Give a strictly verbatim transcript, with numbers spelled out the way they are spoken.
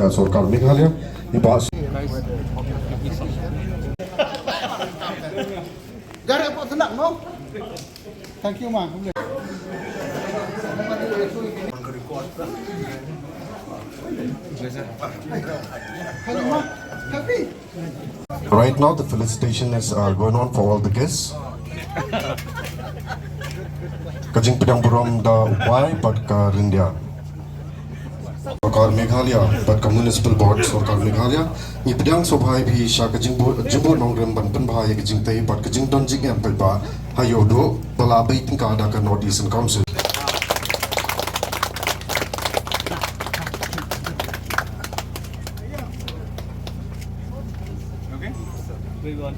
Sorkar Meghalaya, i Bah Garap apa senang, no? Thank you, ma. Hello, ma. Happy. Right now, the felicitation is uh, going on for all the guests. Ka jingpdiang burom da u Bai bad ka Ryndia. Sorkar Meghalaya bad ka Municipal Board Sorkar Meghalaya, ngi pdiang sngewbha ïa phi sha ka jingbud, jingbud nongrim ban pynbha ïa ka jingtei bad ka jingdon jingem paidbah ha Ïewduh ba la bei tyngka da ka North Eastern Council. Okay. We want.